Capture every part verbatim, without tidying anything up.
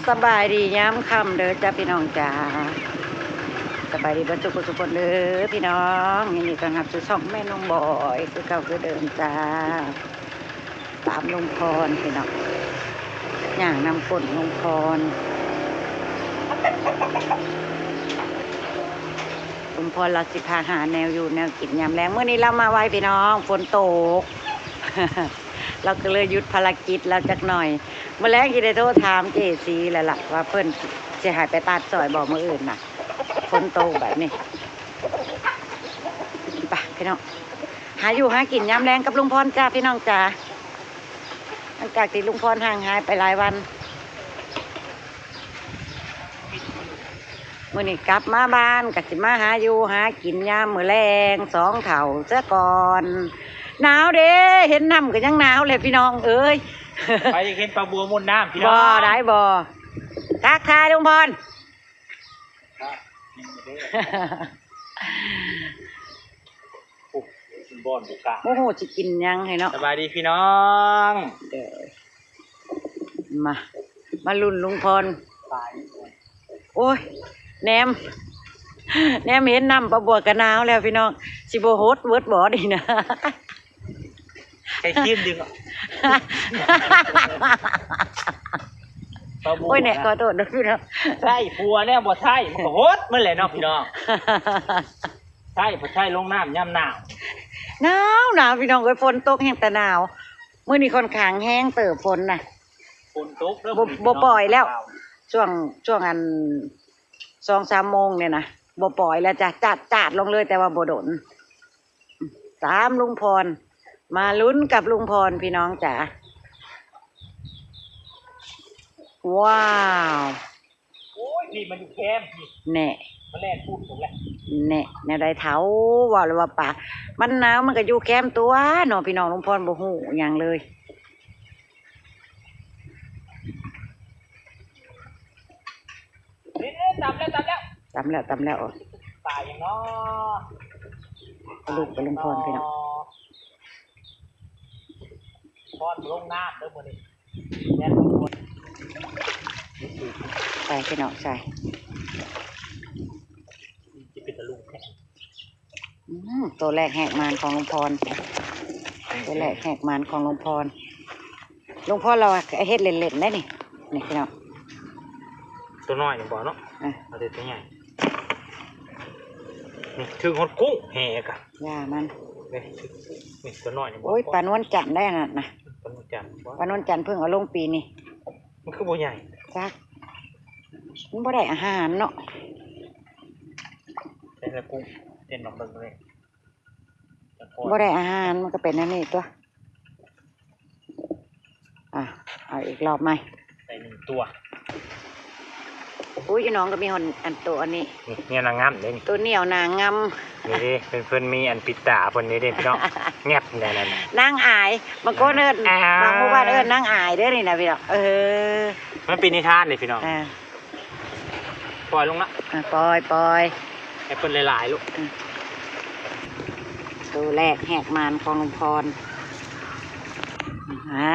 สบายดียามค่ำเด้อจ้าพี่น้องจ้า สบายดีเบิดทุกผู้ทุกคนเด้อพี่น้อง ยินดีต้อนรับสู่ช่องแม่นงบอย คือเก่าคือเดิมจ้า ตามลุงพรพี่น้อง ย่างนำก้นลุงพร ลุงพรลาวสิพาหาแนวอยู่แนวกินยามแลง มื้อนี้ลาวมาไวพี่น้อง ฝนตก ลาวก็เลยหยุดภารกิจลาวจักหน่อย มื้อแลงสิได้โทรถามเจซีแล้วล่ะ ว่าเพิ่นสิให้ไปตัดซอยบ่มื้ออื่นน่ะ ฝนตกแบบนี้ ไปพี่น้อง หาอยู่หากินยามแลงกับลุงพรจ้าพี่น้องจ้า หลังจากที่ลุงพรห่างหายไปหลายวัน มื้อนี้กลับมาบ้านก็สิมาหาอยู่หากินยามมื้อแลงสองเฒ่าซะก่อน หนาวเด้ เห็นน้ำก็ยังหนาวเลยพี่น้องเอ้ย ไปเห็นปลาบัวมุ่นน้ำพี่น้อง บ่ได้บ่ ทักทายลุงพร โอ้ บอนบุกกะ โอ้โห สิกินหยังให้เนาะ สบายดีพี่น้อง เด้อ มา มาลุ้นลุงพร ตาย โอ้ย แนม แนมเห็นน้ำปลาบัวกะหนาวแล้วพี่น้อง สิบ่หดเวิดบ่นี่นะ ใช้ครีมดึงอะ ปลาบัว โอ้ยเนี่ย ขอโทษนะพี่น้อง ใช่ผัวเนี่ยบ่ใช่ มันก็หดมันแหละเนาะพี่น้อง ใช่บ่ใช่ลงน้ำยามหนาว หนาวหนาวพี่น้องเอ้ย ฝนตกแฮงแต่หนาว มื้อนี้ค่อนข้างแฮงเติบฝนน่ะ ฝนตกเด้อ บ่ มื้อนี้ บ่ปล่อยแล้ว พี่น้อง ช่วง ช่วงอัน สองสามโมงเนี่ยนะ บ่ปล่อยแล้วจ้ะ จาดจาดลงเลย แต่ว่าบ่โดน ตามลุงพร มาลุ้นกับลุงพรพี่น้องจ๋า ว้าว โอ้ย นี่มันอยู่แคมป์นี่ แน่ มันแล่นพูดผมแหละ แน่ แนวใดเฒ่า ว่าเลยว่าปลา มันหนาวมันก็อยู่แคมป์ตัวเนาะพี่น้อง ลุงพรบ่ฮู้หยังเลย เอ๊ะ ตำแล้ว ตำแล้ว ตำแล้ว ตำแล้ว ตายอย่างเนาะ ลูกไปลุงพรพี่น้อง พรลงน้ำเด้อมื้อนี้ แม่นบ่พร ใส่พี่น้องใส่ จะเป็นตะลุงแท้ อืม ตัวแรกแหกมานของลุงพร ตัวแรกแหกมานของลุงพร ลุงพรเราอะเฮ็ดเล่นๆได้นี่ นี่พี่น้อง ตัวน้อยนี่บ่เนาะ อ่ะ เอาแต่ตัวใหญ่ นี่ถือฮอดกุ้งแห่กะ อย่ามัน นี่ นี่ตัวน้อยนี่บ่ โอ้ย ปลานวลจันทร์ได้นั่นนะ ปลานวลจันทร์บ่ ปลานวลจันทร์เพิ่งเอาลงปีนี้ มันคือบ่ใหญ่ จัก มันบ่ได้อาหารเนาะ ใส่ละกุ้ง เต้นลองเบิ่งเลย บ่ได้อาหารมันก็เป็นอันนี้ตัว อ่ะ เอาอีกรอบใหม่ ใส่หนึ่งตัว อุ้ย อยู่น้องก็มีหอนอันโตอันนี้ นี่ เนี่ยนางงามเด้นี่ ตัวเหนียวนางงาม นี่เด้ เพิ่น เพิ่นมีอันปิดตาเพิ่นนี่เด้พี่น้อง แงบเนี่ยนั่นน่ะ นางอาย บางคนเอิ้น อ้าว บางหมู่บ้านเอิ้นนางอายเด้อนี่นะพี่น้อง เออ มันเป็นนิทานเลยพี่น้อง อ่า ปล่อยลงละ อ่ะ ปล่อย ปล่อย ให้เพิ่นหลายๆลูก อืม ตัวแรกแหกมานของลุงพร อ่า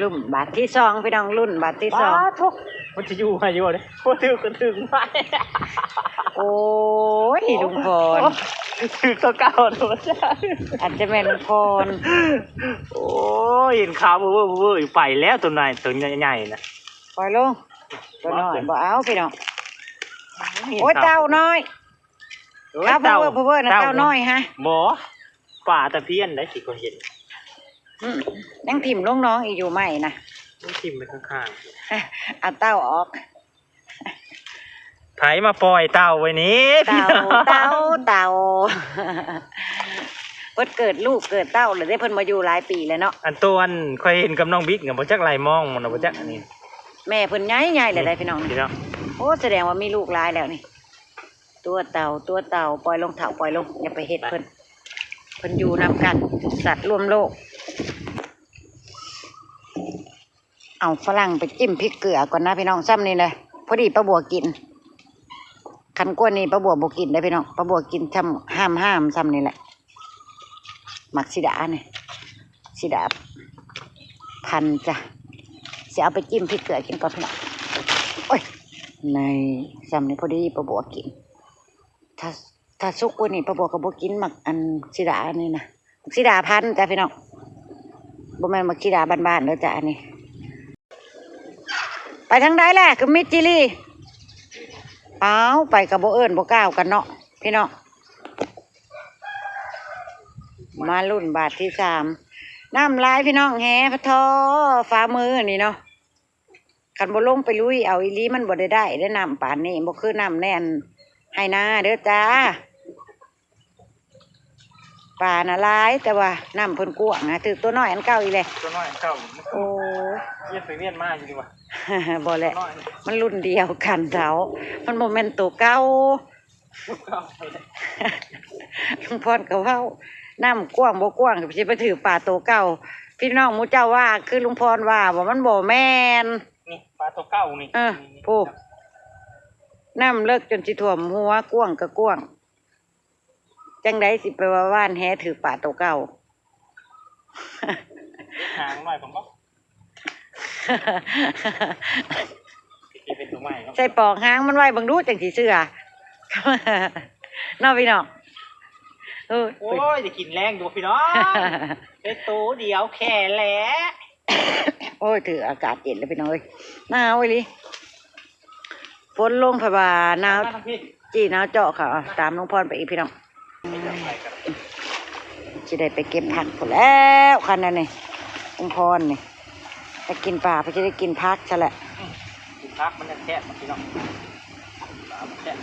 รุ่นบาทที่สอง พี่น้อง รุ่นบาทที่สอง ป๊าดโถ่ มันจะอยู่ไหนอยู่วะเนี่ย โอ้ ถือก็ถือไม่ โอ้ย ลุงพร ถือตัวเก่าโดนจ้า อาจจะแม่นลุงพร โอ้ย เห็นขาวเวอร์เวอร์อยู่ไปแล้วตัวไหน ตัวใหญ่ๆน่ะ ปล่อยลง ตัวน้อย บ่เอาพี่น้อง โอ้ย เต่าน้อย โอ้ย เต่า เต่า เพิ่นเพิ่นน่ะ เต่า เต่าน้อยฮะ บ่ ปลาตะเพียนได้สิก็เห็น อืม ยังถิ่มลงน้องอีกอยู่ใหม่นะ ต้องถิ่มไปข้างๆ เอาเต่าออก ไผมาปล่อยเต่าไว้นี่ เต่า พี่น้อง เต่า เต่า เพิ่นเกิดลูกเกิดเต้าเลยเด้ เพิ่นมาอยู่หลายปีแล้วเนาะ อันตัวอันข้อยเห็นกับน้องบิ๊กเนี่ย บ่จักไหลมองมันน่ะ บ่จักอันนี้ แม่เพิ่นใหญ่ๆเลยได้พี่น้อง พี่น้อง โอ้ แสดงว่ามีลูกหลายแล้วนี่ ตัวเต่า ตัวเต่า ปล่อยลงเถ่า ปล่อยลง อย่าไปเฮ็ดเพิ่น เพิ่นอยู่นำกัน สัตว์ร่วมโลก เอาฝรั่งไปจิ้มพริกเกลือก่อนนะพี่น้อง ซ้ำนี่เลย พอดีป้าบัวกิน คันกว่านี้ป้าบัวบ่กินได้พี่น้อง ป้าบัวกินซ้ำ ห้ามๆ ซ้ำนี่แหละ หมากสีดานี่ สีดาพันธุ์จ้ะ สิเอาไปจิ้มพริกเกลือกินก่อนพี่น้อง โอ้ย ในซ้ำนี่พอดีป้าบัวกิน ถ้า ถ้าสุกกว่านี้ป้าบัวก็บ่กินหมากอันสีดาอันนี้นะ สีดาพันธุ์จ้ะพี่น้อง บ่แม่นหมากสีดาบ้านๆเด้อจ้ะอันนี้ ไปทางใดแหละคือมิตรจิรี อ้าว ไปกับบ่เอิ้นบ่กล่าวกันเนาะพี่น้อง มาลุ้นบาทที่สาม น้ำหลายพี่น้อง แหพะทอฟ้ามือนี่เนาะ คันบ่ลงไปลุยเอาอีหลีมันบ่ได้ได้เด้อ น้ำปานนี้ บ่คือน้ำในอันไฮ่นาเด้อจ้า ปลาน่ะหลาย แต่ว่าน้ำเพิ่นกว้างนะ ถืกตัวน้อยอันเก่าอีกแหละ ตัวน้อยอันเก่า โอ้ เวียนไปเวียนมาอยู่ดีว่ะ บ่แหละ ตัวน้อย มันรุ่นเดียวกันเจ้า มันบ่แม่นตัวเก่า ลุงพรก็เว้า น้ำกว้างบ่กว้างก็สิไปถืกปลาตัวเก่า พี่น้องหมู่เจ้าว่าคือลุงพรว่าบ่ มันบ่แม่น นี่ปลาตัวเก่านี่ เออ ผู้ น้ำเลิกจนสิท่วมหัว กว้างก็กว้าง จั่งใดสิไปว่าหว่านแหถืกปลาตัวเก่า หางหน่อยผมก็ สิเป็นตัวใหม่เนาะ ใส่ปอกหางมันไว้เบิ่งดูจั่งสิเชื่อ เนาะพี่น้อง เออ โอ้ย จะกินแรงอยู่พี่น้อง เป็นตัวเดียวแค่แหละ โอ้ย ถืกอากาศเย็นแล้วพี่น้องเอ้ย หนาวอีหลี ฝนลงเพราะว่าหนาว มาทางพี่ จี้หนาวเจาะเขา ตามลุงพรไปอีกพี่น้อง สิได้ไปเก็บผักพู้นแหล้ว คันนั้นนี่ ลุงพรนี่ ไปกินปลา ไปจะได้กินผักซะแหละ อืม กินผักมันจะแซ่บมันพี่น้อง ปลามันแซ่บ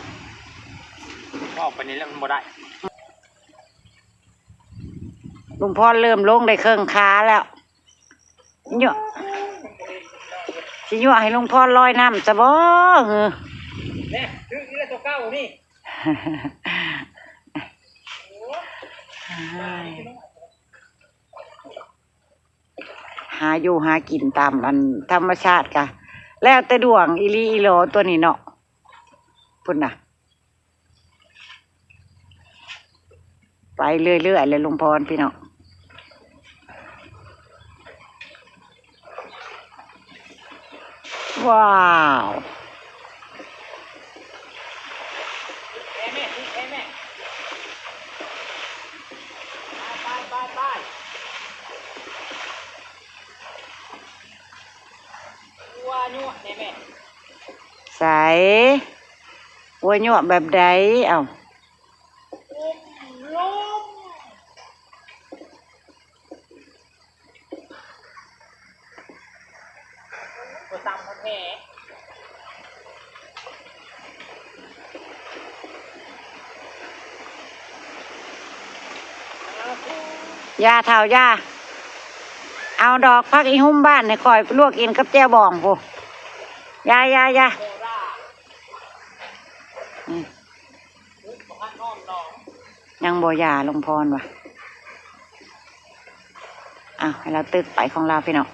ออกไปนี่แล้วมันบ่ได้ ลุงพรเริ่มลงได้ครึ่งขาแล้ว ยั่ว สิยั่วให้ลุงพรลอยน้ำซะบ่ หือ เนี่ย ถืกนี่แหละตัวเก่านี่ หาอยู่หากินตามอันธรรมชาติกะ แล้วแต่ดวงอีหลีอีหลอตัวนี้เนาะ พุ้นน่ะ ไปเรื่อยๆเลยลุงพรพี่น้อง ว้าว ไปไปไปไป วัวยั่วนี่แม่ ใส วัวยั่วแบบใด เอ้า อุ้มลุ่ม บ่ซ้ำคนแท้ อย่าเฒ่าอย่า เอาดอกผักอีหุ่มบ้านให้ข้อยลวกกินกับแจ่วบองพุ้น อย่าอย่าอย่า อืม ยังบ่หย่าลุงพรว่ะ อ้าว ให้ลาวตึกไปของลาวพี่น้อง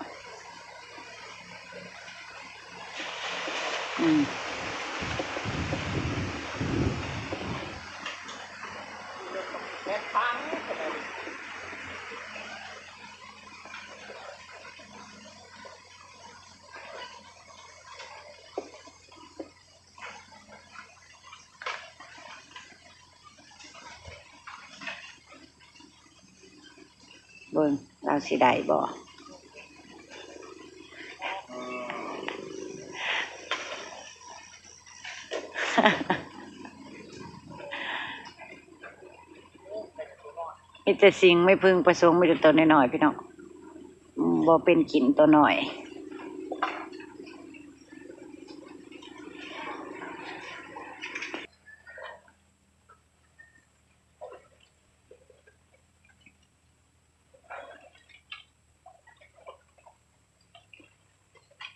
อืม เบิ่งลาวสิได้บ่ มีแต่สิงห์ แม่ผึ้ง ปลาสง มีแต่ตัวน้อยๆพี่น้อง อืม บ่เป็นกินตัวน้อย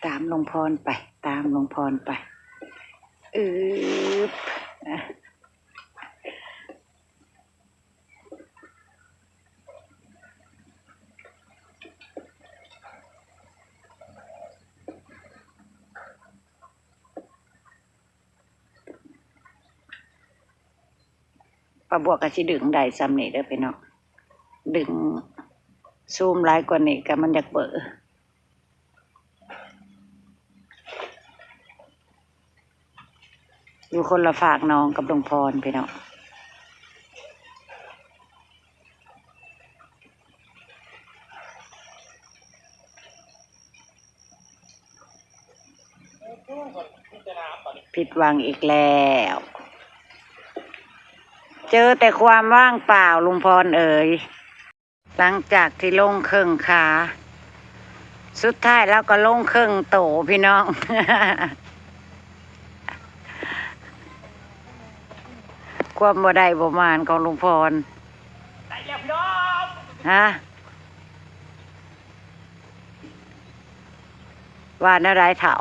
ตามลุงพรไป ตามลุงพรไป อึบ อ่ะ ป้าบัวก็สิดึงได้ส่ำนี้เด้อพี่น้อง ดึงซูมหลายกว่านี้ก็มันอยากเบอ อยู่คนละฟากหนองกับลุงพรพี่น้อง ผิดหวังอีกแล้ว เจอแต่ความว่างเปล่าลุงพรเอ๋ย หลังจากที่ลงเครื่องขา สุดท้ายแล้วก็ลงเครื่องโตพี่น้อง ความบ่ได้บ่หมานของลุงพร ได้แล้วพี่น้อง ฮะ ว่าแนวใดเฒ่า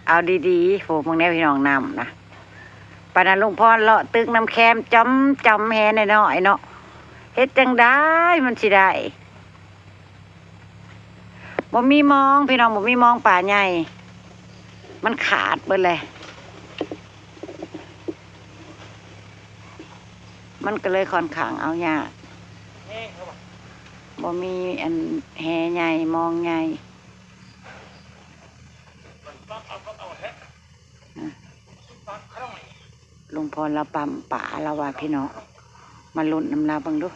เอาดีๆ ผู้มึงแน่พี่น้องนำนะ ปานนั้นลุงพรเลาะตึกน้ำแคมจอมจอมแฮน้อยๆเนาะ เฮ็ดจังได้มันสิได้ บ่มีมองพี่น้อง บ่มีมองป่าใหญ่ มันขาดเบิดเลย มันก็เลยค่อนข้างเอายาก แห้งแล้วว่ะ บ่มีอันแฮใหญ่มองใหญ่ มันปั๊บเอาปั๊บเอาแฮะ อ่ะ ปั๊บเข้าหน่อย ลุงพรเราปั๊มป่าเราว่าพี่น้อง มาลุ้นนำเราเบิ่งดู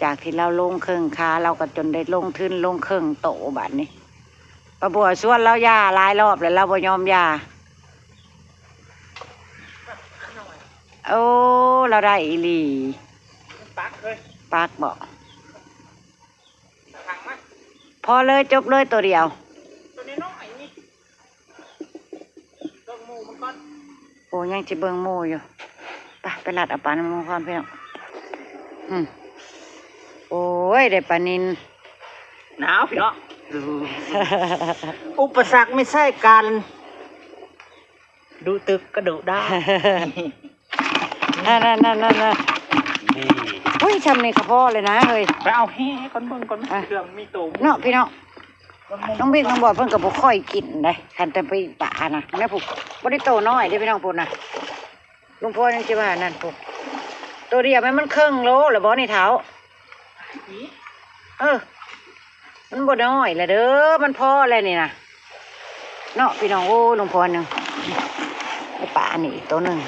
จากที่เราลงเครื่องขา เราก็จนได้ลงทุนลงเครื่องโตบัดนี้ ป้าบัวชวนเราหย่าหลายรอบแล้ว เราบ่ยอมหย่า โอ้ เราได้อีหลี ปักเลย ปักบ่ ถังมา พอเลยจบเลยตัวเดียว ตัวน้อยๆนี่ เบิ่งหมู่มันก่อน โอ้ ยังสิเบิ่งหมู่อยู่ ไป ไปลัดเอาปลาน้ำมันก่อนพี่น้อง อืม โอ้ย ได้ปลานิล หนาวพี่น้อง อุปสรรคไม่ใช่การ ดูตึกก็ดูได้ นั่นๆๆๆๆ นี่ อุ้ย ช่ำนี่ก็พอเลยนะเฮ้ย ไปเอาแฮก่อนเบิ่งก่อน อ่ะ เครื่องมีโต เนาะพี่น้อง น้องบิ๊กน้องบอยเพิ่นก็บ่ค่อยกินเด้ คันแต่ไปป่านะ แม่ผู้บ่ได้โตน้อยเด้พี่น้องพู้นนะ ลุงพรยังสิว่านั่นพู้น ตัวเดียวแม่นมันครึ่งโลแล้วบ่นี่เฒ่า เออ มันบ่น้อยแล้วเด้อ มันพอแล้วนี่นะ เนาะพี่น้อง โอ้ ลุงพรหนึ่ง ไอ้ปลาอันนี้อีกตัวหนึ่ง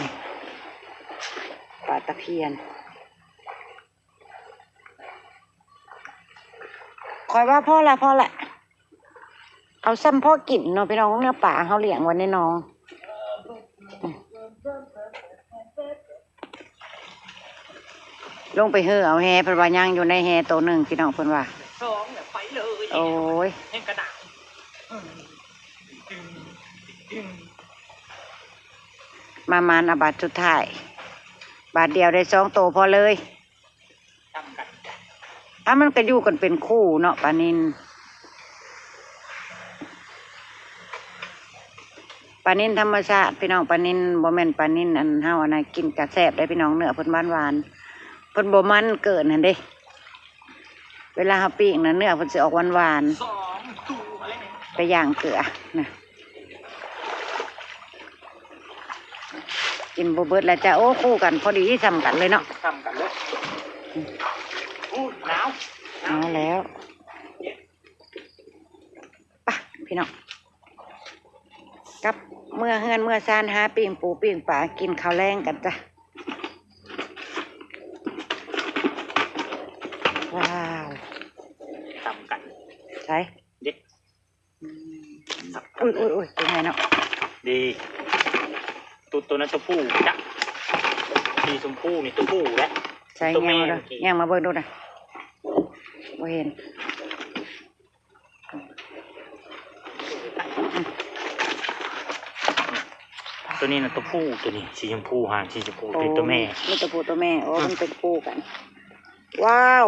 ปลาตะเพียน ข้อยว่าพอละ พอละ เอาซ่ำพอกินเนาะพี่น้อง เนื้อปลาเฮาเลี้ยงไว้ในหนอง ลงไปเฮือเอาแฮ เพิ่นว่ายังอยู่ในแฮโตหนึ่งพี่น้องเพิ่นว่า สองเนี่ยไปเลย โอ้ย แห้งกระดาษ มาหมานเอาบาทสุดท้าย บาทเดียวได้สองโตพอเลย ซ้ำกัน อ่ะ มันก็อยู่กันเป็นคู่เนาะ ปลานิล ปลานิลธรรมชาติพี่น้อง ปลานิลบ่แม่นปลานิลอันเฮาอันนั้นกินกะแซ่บได้พี่น้อง เนื้อเพิ่นหวานๆ เพิ่นบ่มันเกินหั่นเด้ เวลาเฮาปิ้งนะ เนื้อเพิ่นสิออกหวานๆ สองตัวเลย ไปย่างเกลือนะ กินบ่เบิดแล้วจ้ะ โอ้ คู่กันพอดีส่ำกันเลยเนาะ ส่ำกันเลย อู้ หนาว หนาวแล้ว ไปพี่น้อง กลับเมือเฮือนเมือซาน หาปิ้งปูปิ้งปลากินข้าวแลงกันจ้ะ ว้าว ส่ำกัน ใช่ เด็ด อืม อุ้ยอุ้ยอุ้ย เป็นไงเนาะ ดี ตัว ตัวนั้นตัวผู้จ้ะ สีชมพูนี่ตัวผู้แหละ ใช่ ตัวแม่ แง่มาดู เมื่อกี้ แง่มาเบิ่งดูนะ บ่เห็น ตัวนี้นะตัวผู้ ตัวนี้สีชมพู หางสีชมพู โอ้ ตัว ตัวแม่ มีตัวผู้ตัวแม่ โอ้ อืม มันเป็นคู่กัน ว้าว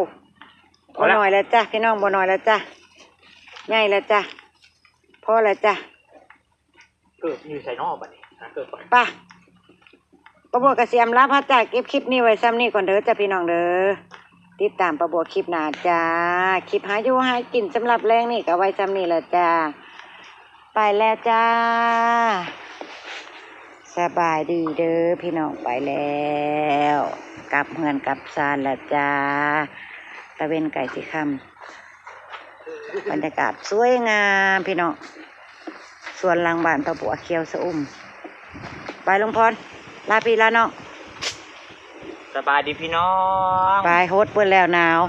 พอละ บ่น้อยแล้วจ้ะพี่น้อง บ่น้อยแล้วจ้ะ ใหญ่แล้วจ้ะ พอแล้วจ้ะ เกิดอยู่ไสน้อบัดนี้ หาเกิดก่อน ไป ป้าบัวกะเสียมลาพาจากเก็บคลิปนี้ไว้ส่ำนี้ก่อนเด้อจ้ะพี่น้องเด้อ ติดตามป้าบัวคลิปหน้าจ้า คลิปหาอยู่หากินสำหรับแลงนี้ก็ไว้ส่ำนี้แหละจ้า ไปแล้วจ้า สบายดีเด้อพี่น้อง ไปแล้ว กลับเฮือนกลับซานแล้วจ้า ตะเว็นใกล้สิค่ำ บรรยากาศสวยงามพี่น้อง สวนหลังบ้านป้าบัวเขียวชอุ่ม ไปลุงพร ลาพี่ลาน้อง สบายดีพี่น้อง ไปโฮดเปิดแล้วหนาว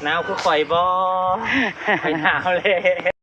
หนาวคือข่อยบ่ ข่อยหนาวเลย